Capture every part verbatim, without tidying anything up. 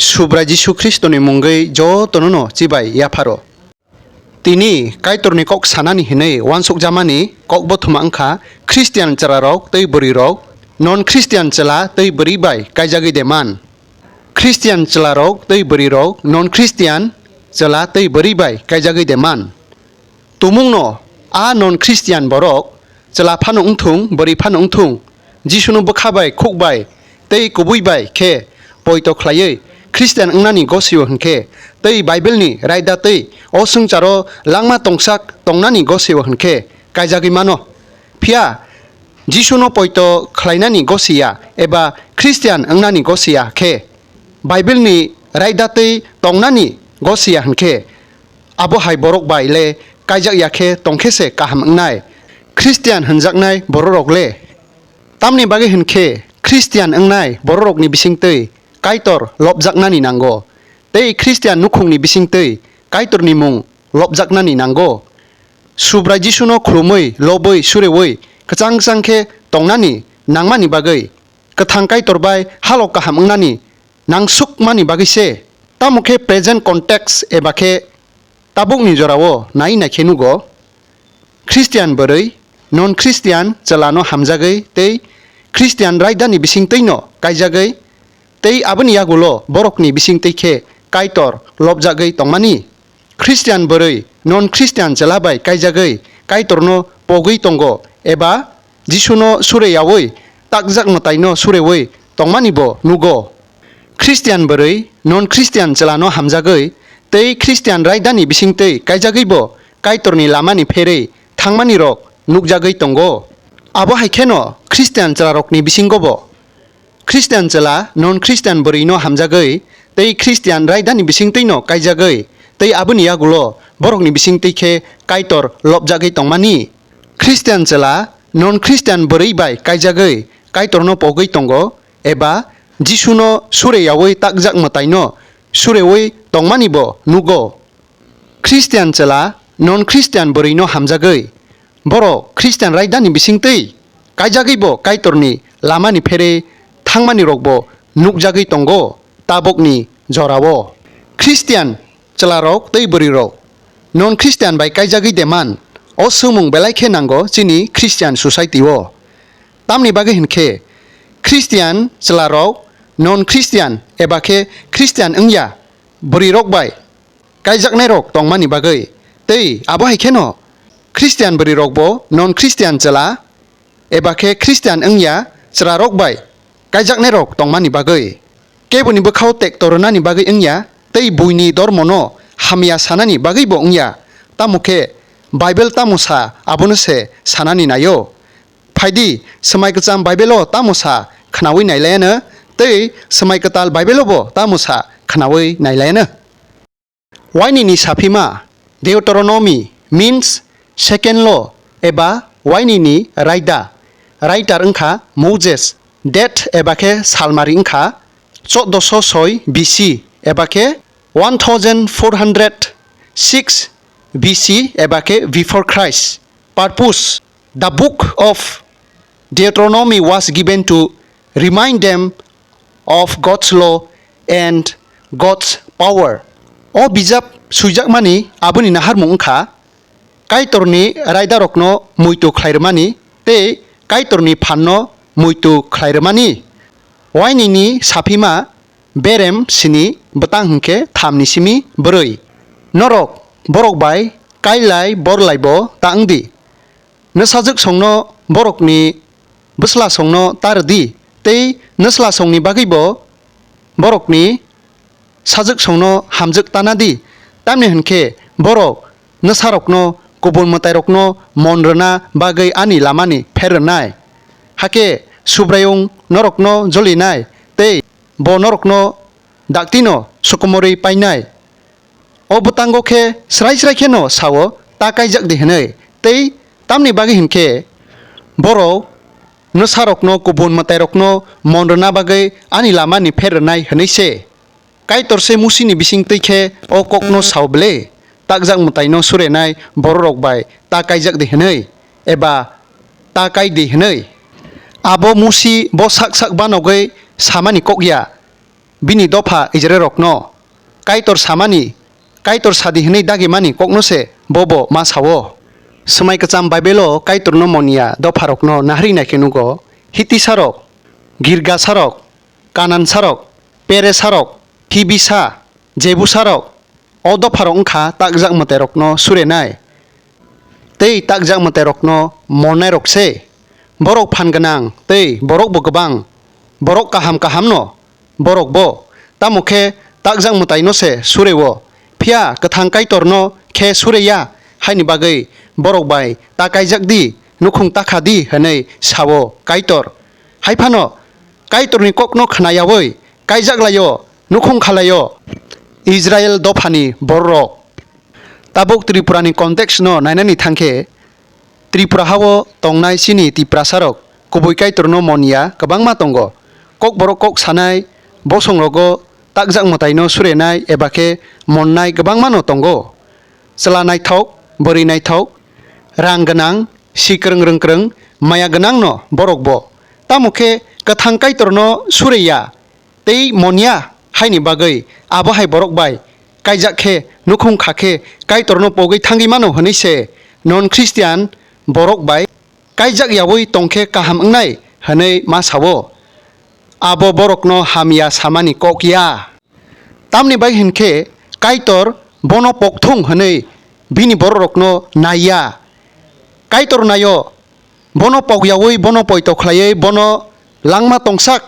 Subrai Jisu Khristoni mungwi jotono no chibai yapharo. Tini Kaitorni kok sanani hinwi uansukjamani kok bothoma wngkha Khristian chwlarok tei bwrwirok non Khristian chwla tei bwrwi bai kaijagwi de man. Khristian chwlarok tei bwrwirok non Khristian chwla tei bwrwi bai kaijagwi de man. Tumungno a non Khristian borok chwla phano wngthung, bwrwi phano wngthung, Jisuno bwkha bai, khuk bai tei kubui bai khe poito khlaiwi Khristian wngnani gosio hwn khe tei Baibelni raida tei o swngcharo langma tongsak tongnani gosio hwn khe kaijagwi mano. Phiya Jisuno poito khlainani gosiya eba Khristian wngnani gosiya khe Baibelni raida tei tongnani gosiya hwn khe abo hai borok bai le kaijak ya khe tong khe se kaham wngnai. Khristian hwnjaknai bororok le tamni bagwi hwn khe Khristian wngnai bororokni bisingtwi Kaitor lobjaknani nango tei Khristian nukhungni bisingtwi Kaitorni mung lobjaknani nango. Subrai Jisuno khulumwi, lobwi, sureui kwchang kwchang khe tongnani nangmani bagwi, kwthang Kaitor bai halo kaham wngnani nangsukmani bagwi se, tamo khe present context eba khe tabukni jorao nai naikhe nugo. Khristian bwrwi non Khristian chwlano hamjagwi tei Khristian raidani bisingtwino kaijagwi tei aboni yagulo borokni bisingtwi khe Kaitor lobjagwi tongmani. Khristian bwrwi non Khristian chwla bai kaijagwi Kaitorno pogwi tongo eba Jisuno sure yaui takjak mwtaino sureui tongmani bo nugo. Khristian bwrwi non Khristian chwlano hamjagwi tei Khristian raidani bisingtwi kaijagwi bo Kaitorni lamani pherwi thangmani rok nukjagwi tongo. Abo hai kheno Khristian chwlarokni bisingo bo Khristian chwla non Khristian bwrwino hamjagwi tei Khristian raidani bisingtwino kaijagwi tei aboni yagulo borokni bisingtwi khe Kaitor lobjagwi tongmani. Khristian chwla non Khristian bwrwi bai kaijagwi Kaitorno pogwi tongo eba Jisuno sure yaui takjak mwtaino sureui tongmani bo nugo. Khristian chwla non Khristian bwrwino hamjagwi, borok Khristian raidani bisingtwi kaijagwi bo Kaitorni lamani pherwi thangmani rokbo nukjagwi tongo tabukni jorao. Khristian chwlarok tei bwrwirok non Khristian bai kaijagwi de man, o swngmung belai khe nango chini Khristian society-o. Tamni bagwi hwn khe Khristian chwlarok non Khristian eba khe Khristian wngya bwrwirok bai kaijaknairok tongmani bagwi, tei abo hai kheno Khristian bwrwirokbo non Khristian chwla eba khe Khristian wngya chwlarok bai kaijaknairok tongmani bagwi. Keboni bwkhao tekto rwnani bagwi wngya tei buini dormono hamya sanani bagwibo wngya, tamo khe Baibel tamo sa abono se sanani naio. Phaidi, Swmai Kwcham Baibelo tamo sa khnaui nailaiano tei Swmai Kwtal Baibelo bo tamo sa khnaui nailaiano. Wainini saphima, Deuteronomy means second law eba wainini raida. Writer wngkha Moses. Date eba khe salmari wngkha choddoso soi B C eba khe one thousand four hundred six B C eba khe before Christ. Purpose, the book of Deuteronomy was given to remind them of God's law and God's power. O bijap swijakmani aboni naharmung wngkha Kaitorni raidarokno muitu khlairwmani tei Kaitorni phanno muitu khlairwmani. Wainini saphima berem sini bwtang hwnkhe thamni simi bwrwi. Norok borok bai kailai borlaibo ta wngdi. Nwsajwk songno borokni bwsla songno ta rwdi, tei nwsla songni bagwibo borokni sajwk songno hamjwk tana di, tamni hwn khe borok nwsarokno kubun mwtairokno mon rwna bagwi ani lamani pher rwnai. Hakhe Subraiyung norokno jolinai tei bo norokno daktino sokomorwi painai. O bwtango khe srai srai kheno sao, "Ta kaijak di," hwnwi. Tei tamni bagwi hwn khe borok nwsarokno kubun mwtairokno mon rwna bagwi ani lamani pher rwnai hwnwi se. Kaitor se Musini bising twi khe o kokno sao ble, "Takjak mwtaino surenai bororok bai ta kaijak di," hwnwi, eba "Ta kai di," hwnwi. Abo Musi bo sak sak banogwi samani kok ya. bini dopha Israilrokno Kaitor samani, Kaitor sadi hwnwi dagimani kokno se bobo ma sao. Swmai kwcham Baibelo Kaitorno mon ya dopharokno naharwi naikhe nugo, Hitisarok, Girgasarok, Kanansarok, Peresarok, Hibisa, Jebusarok, o dopharok wngkha takjak mwtairokno surenai tei takjak mwtairokno monnairok se. Borok phan gwnang tei borokbo kwbang, borok kaham kahamno borokbo, tamo khe takjak mwtaino se sureo, phiya kwthang Kaitorno khe sureya, haini bagwi borok bai ta kaijak di, nukhung ta kha di hwnwi sao Kaitor. Hai phano Kaitorni kokno khna yaui kaijak laio, nukhung kha laio Israil dophani bororok. Tabuk Tripurani context no nainani thangkhe, Tripura hao tongnai chini Tiprasarok kubui Kaitorno mon ya kwbangma tongo. Kokborok kok sanai bosongrogo takjak mwtaino surenai eba khe monnai kwbangmano tongo. Chwla naithok, bwrwi naithok, rang gwnang, sikwrwng rwngkwrwng, maya gwnangno borokbo. Tamo khe kwthang Kaitorno sureya tei mon ya, haini bagwi abo hai borok bai kaijak khe nukhung kha khe Kaitorno pogwi thangwi mano hwnwi se non Christian borok bai kaijak yaui tong khe kaham wngnai hwnwi ma sao. Abo borokno hamya samani kok ya. Tamni bai hwn khe Kaitor bono pokthung hwnwi bini bororokno nai ya. Kaitor naio, bono pok yaui, bono poito khlaiwi, bono langma tongsak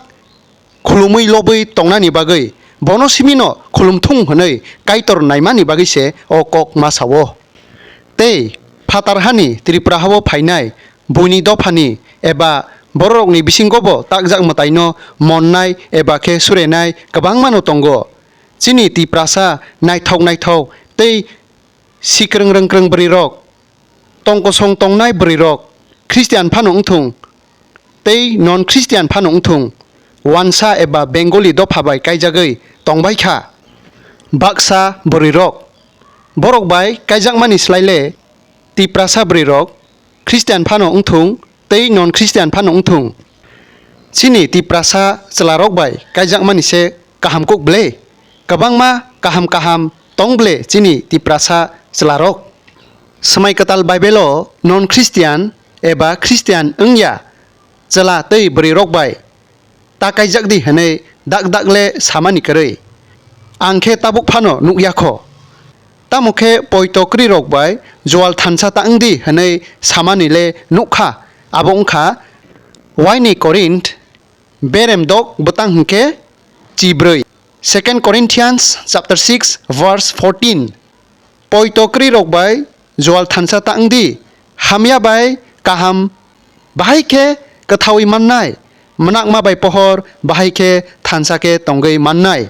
khulumwi lobwi tongnani bagwi, bono simino khulumthung hwnwi Kaitor naimani bagwi se o kok ma sao. Tei phatar hani Tripura hao phainai buini dophani eba bororokni bisingobo takjak mwtaino monnai eba khe surenai kwbangmano tongo. Chini Tiprasa naithok naithok tei sikwrwng rwngkwrwng bwrwirok, tongkosong tongnai bwrwirok, Christian phano wngthung tei non Christian phano wngthung, wansa eba Bengali dopha bai kaijagwi tongbai kha. Baksa bwrwirok, borok bai kaijakmani slai le Tiprasa bwrwirok, Christian phano wngthung tei non Christian phano wngthung, chini Tiprasa chwlarok bai kaijakmani se kaham kuk ble? Kwbangma kaham kaham tong ble chini Tiprasa chwlarok? Swmai kwtal Baibelo non Christian eba Christian wngya chwla tei bwrwirok bai ta kaijak di hwnwi dak dak le samani kwrwi. Ang khe tabuk phano nuk ya kho. Tamo khe poito kwrwirok bai Joal thansa ta wng di hwnwi samani le nuk kha. Abo wng kha Waini Korinth berem dok bwtang hwn khe chibrwi. Second Corinthians chapter six verse fourteen. Poito kwrwirok bai Joal thansa ta wng di, hamya bai kaham bahai khe kwthaui mannai, mwnakma bai pohor bahai khe thansa khe tongwi mannai.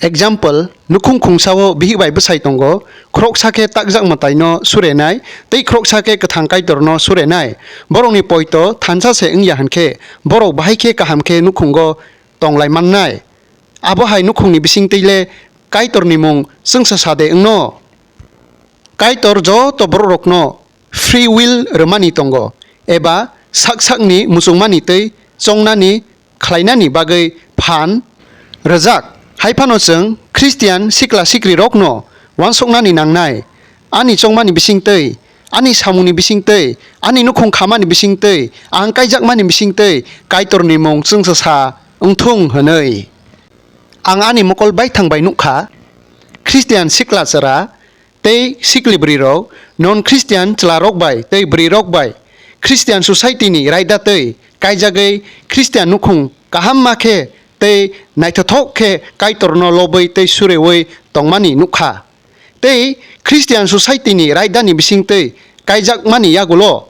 Example, nukhung khungsao bihik bai bwsai tongo, khoroksa khe takjak mwtaino surenai tei khoroksa khe kwthang Kaitorno surenai. Borokni poito thansa se wngya hwn khe borok bahai khe kaham khe nukhungo tonglai mannai. Abo hai nukhungni bisingtwi le Kaitorni mung chwngsa sa de wngno? Kaitor joto borokrokno free will rwmani tongo, eba sak sakni muchungmani tei chongnani khlainani bagwi phan rwjak. Hai phano chwng Christian sikla sikrirokno uansuknani nangnai, ani chongmani bisingtwi, ani samungni bisingtwi, ani nukhung khamani bisingtwi, ang kaijakmani bisingtwi Kaitorni mung chwngsa sa wngthung hwnwi. Ang ani mokol baithang bai nukha, Christian sikla chwra tei sikli bwrwirok, non Christian chwlarok bai tei bwrwirok bai Christian society ni raida twi kaijagwi Christian nukhung kaham ma khe tei naithothok khe Kaitorno lobwi tei sureui tongmani nukha. Tei Christian society ni raidani bisingtwi kaijakmani yagulo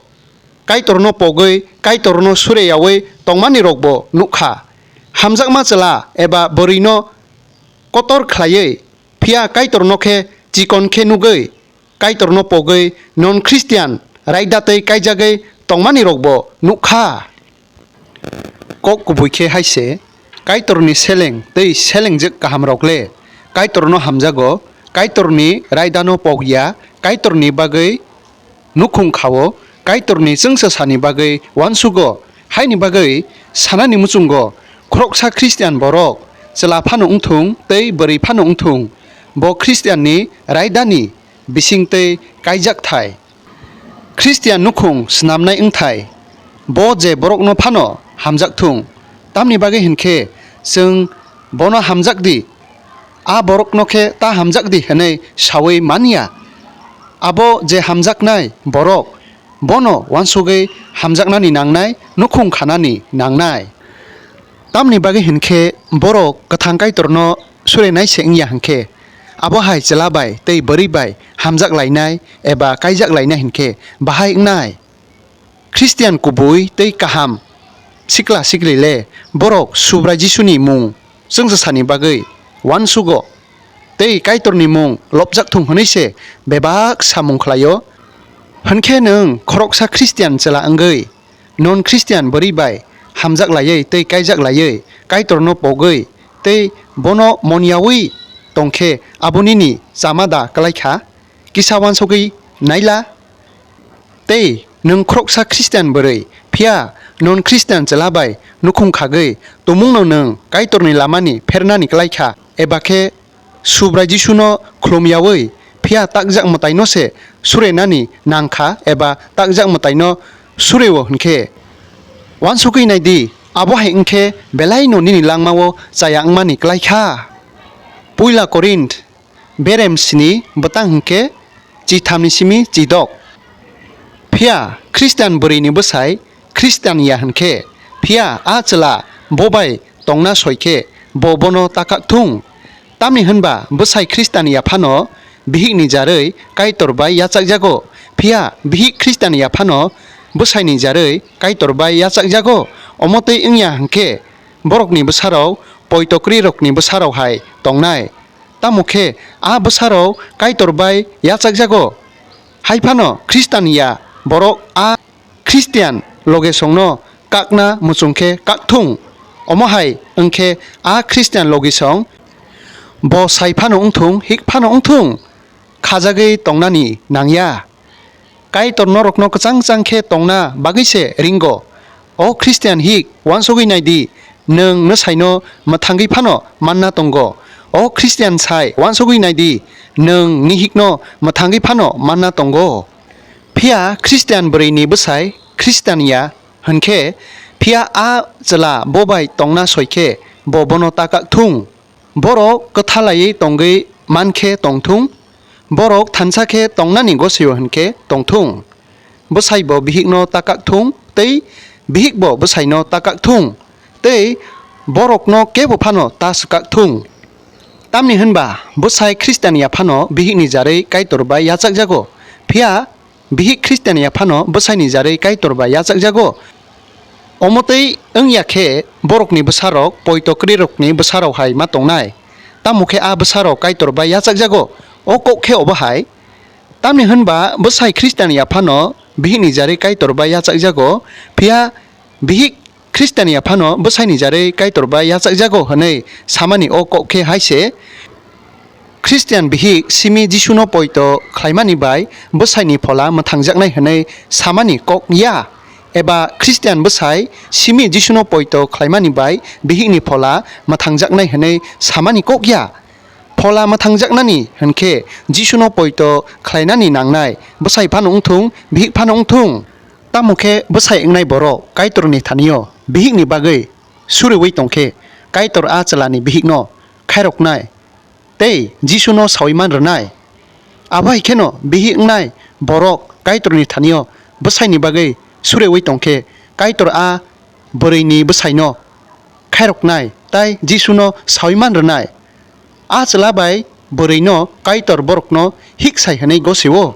Kaitorno pogwi, Kaitorno sureyaui tongmani rokbo nukha. Hamjakma chwla eba bwrwino kotor khlaiwi, phiya Kaitorno khe chikon khe nugwi, Kaitorno pogwi non Christian raida tei kaijagwi tongmani rokbo nukha. Kok kubui khe hai se, Kaitorni seleng tei selengjwk kahamrok le Kaitorno hamjago, Kaitorni raidano pok ya, Kaitorni bagwi nukhung khao, Kaitorni chwngsa sani bagwi uansugo. Haini bagwi sanani muchungo khoroksa Christian borok chwla phano wngthung tei bwrwi phano wngthung, bo Khristianni raidani bisingtwi kaijak thai. Khristian nukhung snamnai wngthai, bo je borokno phano hamjak thung. Tamni bagwi hwn khe chwng bono hamjak di, a borokno khe ta hamjak di hwnwi saui man ya. Abo je hamjaknai borok, bono uansugwi hamjaknani nangnai, nukhung khanani nangnai. Tamni bagwi hwn khe borok kwthang Kaitorno surenai se wng ya hwn khe, abo hai chwla bai tei bwrwi bai hamjak lainai eba kaijak lainai hwn khe bahai wngnai. Khristian kubui tei kaham sikla sikli le borok Subrai Jisuni mung chwngsasani bagwi uansugo tei Kaitorni mung lobjak thung hwnwi se bebak samung khlai-o. Hwn khe nwng khoroksa Khristian chwla wngwi non Khristian bwrwi bai hamjak laiwi tei kaijak laiwi Kaitorno pogwi tei bono mon yaui tong khe abo nini chama da klai kha? Kisa uansugwi nai la. Tei nwng khoroksa Khristian bwrwi, phiya non Khristian chwla bai nukhung khagwi tongmungno nwng Kaitorni lamani phernani klai kha, eba khe Subrai Jisuno khulum yaui, phiya takjak mwtaino se surenani nang kha eba takjak mwtaino sure-o hwn khe? Uansugwi nai di, abo hai wng khe belaino nini langmao chaya wngmani klai kha. Puila Korinth berem sini bwtang hwn khe chithamni simi chidok. Phiya Khristian bwrwini bwsai Khristian ya hwn khe, phiya a chwla bo bai tongna soi khe bo bono ta kak thung. Tamni hwn ba bwsai Khristian ya phano bihikni jarwi Kaitor bai yachakjago, phiya bihik Khristian ya phano bwsaini jarwi Kaitor bai yachakjago. Omo twi wng ya hwn khe borokni bwsarok poito kwrwirokni bwsarok hai tongnai. Tamo khe a bwsarok Kaitor bai yachakjago. Hai phano Khristian ya borok a Khristian logisongno kakna muchung khe kak thung. Omo hai wng khe a Khristian logisong bo sai phano wng thung, hik phano wng thung, khajagwi tongnani nang ya. Kaitor norokno kwchang chang khe tongna bagwi se ringo. O Khristian hik, uansugwi nai di, nwng nwsaino mwthangwi phano manna tongo. O Khristian sai, uansugwi nai di, nwng nihikno mwthangwi phano manna tongo. Phiya Khristian bwrwini bwsai Khristian ya hwn khe, phiya a chwla bo bai tongna soi khe bo bono ta kak thung. Borok kwthalaiwi tongwi man khe tong thung, borok thansa khe tongnani gosio hwn khe tong thung. Bwsai bo bihikno ta kak thung tei bihik bo bwsaino ta kak thung, tei borokno kebo phano ta swkak thung. Tamni hwn ba bwsai Khristian ya phano bihikni jarwi Kaitor bai yachakjago, phiya bihik Khristian ya phano bwsaini jarwi Kaitor bai yachakjago. Omo twi wng ya khe borokni bwsarok poito kwrwirokni bwsarok hai ma tongnai, tamo khe a bwsarok Kaitor bai yachakjago. O kok khe obo hai. Tamni hwn ba bwsai Khristian ya phano bihikni jarwi Kaitor bai yachakjago, phiya bihik Khristian ya phano bwsaini jarwi Kaitor bai yachakjago hwnwi samani o kok khe hai se. Khristian bihik simi Jisuno poito khlaimani bai bwsaini phola mwthangjaknai hwnwi samani kok ya, eba Khristian bwsai simi Jisuno poito khlaimani bai bihikni phola mwthangjaknai hwnwi samani kok ya. Phola mwthangjaknani hwn khe Jisuno poito khlainani nangnai, bwsai phano wng thung, bihik phano wng thung. Tamo khe bwsai wngnai borok Kaitorni thani-o bihikni bagwi suriui tong khe, Kaitor a chwlani bihikno khairoknai tei Jisuno saui man rwnai. Abo hai kheno bihik wngnai borok Kaitorni thani-o bwsaini bagwi suriui tong khe, Kaitor a bwrwini bwsaino khairoknai tei Jisuno saui man rwnai. A chwla bai bwrwino Kaitor borokno hik sai hwnwi gosio.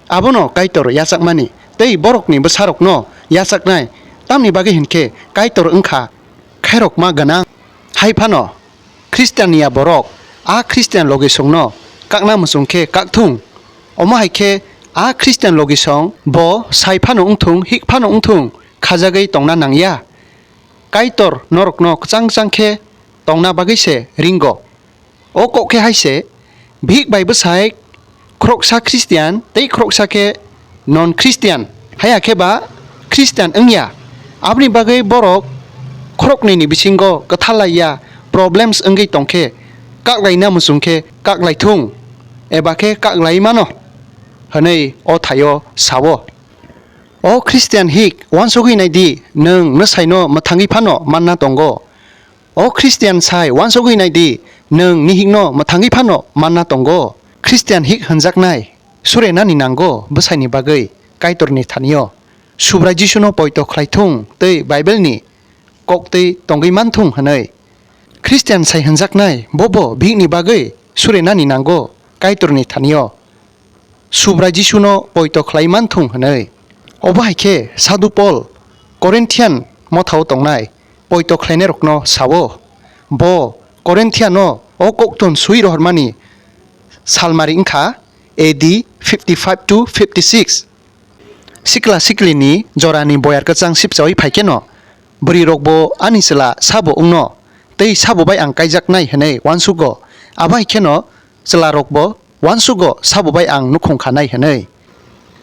Abono Kaitor yachakmani tei borokni bwsarokno yachaknai, tamni bagwi hwn khe Kaitor wng kha khairokma gwnang. Hai phano Khristian ya borok a Khristian logisongno kakna muchung khe kak thung. Omo hai khe a Khristian logisong bo sai phano wng thung, hik phano wng thung, khajagwi tongna nang ya. Kaitor norokno kwchang kwchang khe tongna bagwi se ringo. O kok khe hai se, bihik bai bwsai khoroksa Khristian tei khoroksa khe non Khristian, haya khe ba Khristian wng ya. Aboni bagwi borok khoroknwini bisingo kwthal lai ya, problems wngwi tongkhe, kaklaina muchung khe kaklaithung, eba khe kaklai mano hwnwi o thaio sao. O Christian hik, uansugwi naidi, nwng nwsaino mwthangwi phano manna tongo. O Christian sai, uansugwi naidi, nwng nihikno mwthangwi phano manna tongo. Christian hik hwnjaknai surenani nango bwsaini bagwi Kaitorni thanio. Subrai Jisuno poito khlaithung tei Bible-ni koktwi tongwi manthung hwnwi. Christian sai hwnjaknai bobo bihikni bagwi surenani nango Kaitorni thanio. Subrai Jisuno poito khlai manthung hwnwi. Obo hai khe Sadhu Pol Corinthian mothao tongnai poito khlainairokno sao. Bo Corinthiano o kokthon swi rohormani salmari wngkha A D fifty five to fifty six. Sikla siklini jorani boyar kwchang sipchawi phai kheno, bwrwirokbo ani chwla sabo wngno, tei sabo bai ang kaijaknai hwnwi uansugo. Abo hai kheno chwlarokbo uansugo sabo bai ang nukhung khanai hwnwi.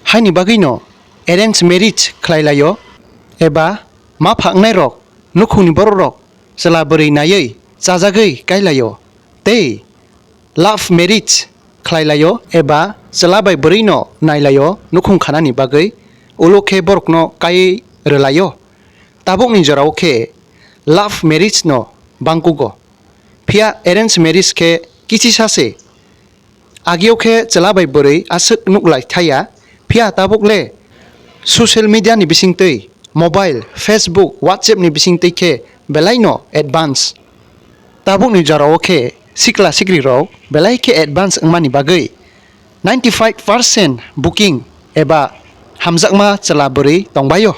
Haini bagwino arrange marriage khlai laio, eba mapha wngnairok nukhungni borokrok chwla bwrwi naiwi chajagwi kai laio, tei love marriage khlai laio, eba chwla bai bwrwino nai laio nukhung khanani bagwi, ulo khe borokno kaiwi rw laio. Tabukni jorao khe love marriage no bangkugo, phiya arrange marriage khe kichisa se. Ageo khe chwla bai bwrwi aswk nuk lai thaya, phiya tabuk le social media ni bisingtwi, mobile, Facebook, WhatsApp ni bisingtwi khe belai no advance. Tabukni jorao khe sikla sikri rok belai khe advance wngmani bagwi ninety five percent booking eba hamjakma chwla bwrwi tongbaio.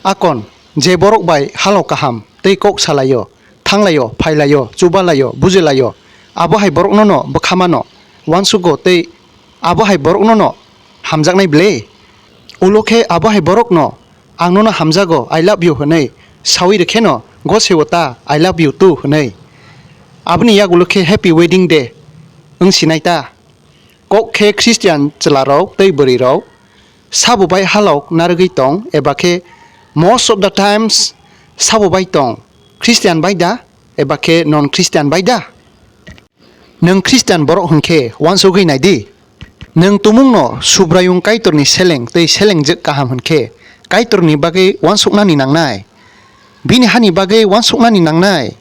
Akon je borok bai halo kaham tei kok salaio, thanglaio, phailaio, chubalaio, bujilaio, abo hai borokno no bwkha mano, uansugo tei abo hai borokno no hamjaknai ble. Ulo khe abo hai borokno ang nono hamjago, I love you hwnwi sawi rwkheno goseo ta I love you too hwnwi. Aboni yagulo khe happy wedding day wng sinai ta. Kok khe Christian chwlarok tei bwrwirok sabo bai halok narwgwi tong, eba khe most of the times sabo bai tong, Christian bai da eba khe non Christian bai da? Nwng Christian borok hwn khe uansugwi nai di. Nwng tumungno Subraiyung Kaitorni seleng tei selengjwk kaham hwn khe Kaitorni bagwi uansuknani nangnai. Bini hani bagwi uansuknani nangnai.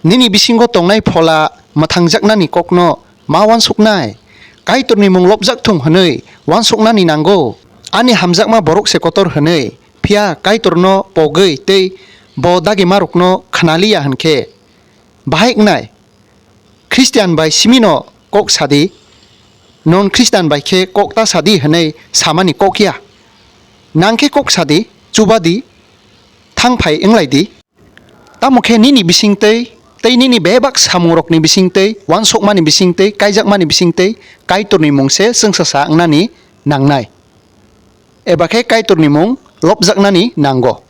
Nini bisingo tongnai Phola mwthangjaknani kokno ma uansuknai. Kaitorni mung lobjak thung hwnwi uansuknani nango. Ani hamjakma borok se kotor hwnwi, phiya Kaitorno pogwi tei bo dagimarokno khna li ya hwn khe bahai wngnai. Christian bai simino kok sadi, non Christian bai khe kok ta sadi hwnwi samani kok ya. Nang khe kok sadi, chubadi, thang phai wnglai di. Tamo khe nini bisingtwi tei nini bebak samungrokni bisingtwi, uansukmani bisingtwi, kaijakmani bisingtwi Kaitorni mung se chwngsacha wngnani nangnai. Eba khe Kaitorni mung lobjaknani nango.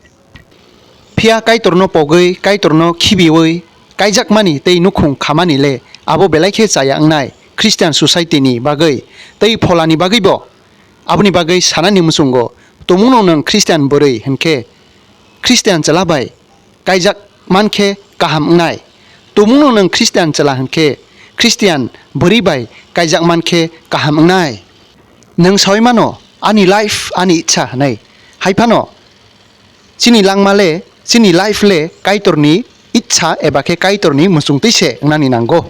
Phiya Kaitorno pogwi, Kaitorno khibiwi, kaijakmani tei nukhung khamani le abo belai khe chaya wngnai Christian society ni bagwi tei Pholani bagwibo. Aboni bagwi sanani muchungo, tumungno nwng Christian bwrwi hwn khe Christian chwla bai kaijak man khe kaham wngnai. Tumungno nwng Christian chwla hwn khe Christian bwrwi bai kaijak man khe kaham wngnai. Nwng sawi mano, "Ani life, ani ichha," hwnwi. Hai phano, chini langma le, chini life le Kaitorni ichha eba khe Kaitorni muchungtwi se wngnani nango.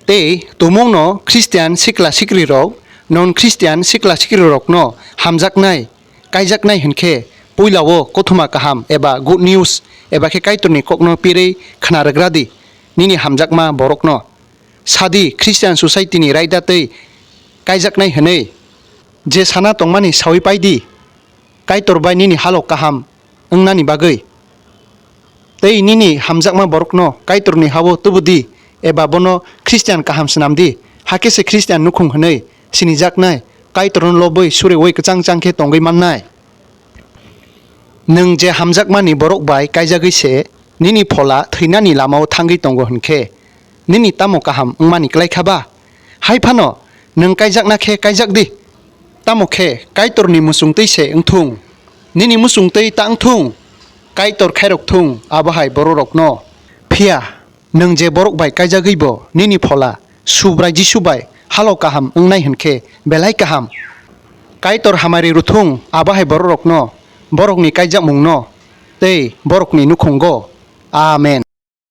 Tei tumungno Christian sikla sikrirok, non Christian sikla sikrirokno hamjaknai, kaijaknai hwn khe, puilao kothoma kaham eba good news eba khe Kaitorni kokno pirwi khna rwgra di, nini hamjakma borokno. Sadi, Christian society ni raida tei kaijaknai hwnwi je sana tongmani sawi pai di, Kaitor bai nini halok kaham wngnani bagwi. Tei nini hamjakma borokno Kaitorni ha-o tubu di, eba bono Christian kaham swnam di, hakhe se Christian nukhung hwnwi sinijaknai, Kaitorno lobwi sureui kwchang chang khe tongwi mannai. Nwng je hamjakmani borok bai kaijagwi se nini phola thwinani lama-o thangwi tongo hwn khe, nini tamo kaham wngmani klai kha ba? Hai phano nwng kaijakna khe kaijak di. Tamo khe Kaitorni muchungtwi se wng thung, nini muchungtwi ta wng thung, Kaitor khairok thung abo hai bororokno. Phiya Nwng je borok bai kaijagwibo nini Phola Subrai Jisu bai halo kaham wngnai hwn khe belai kaham. Kaitor hamari rw thung abo hai bororokno bórokni kaijakmungno tei bórokni núkhungo. Amen.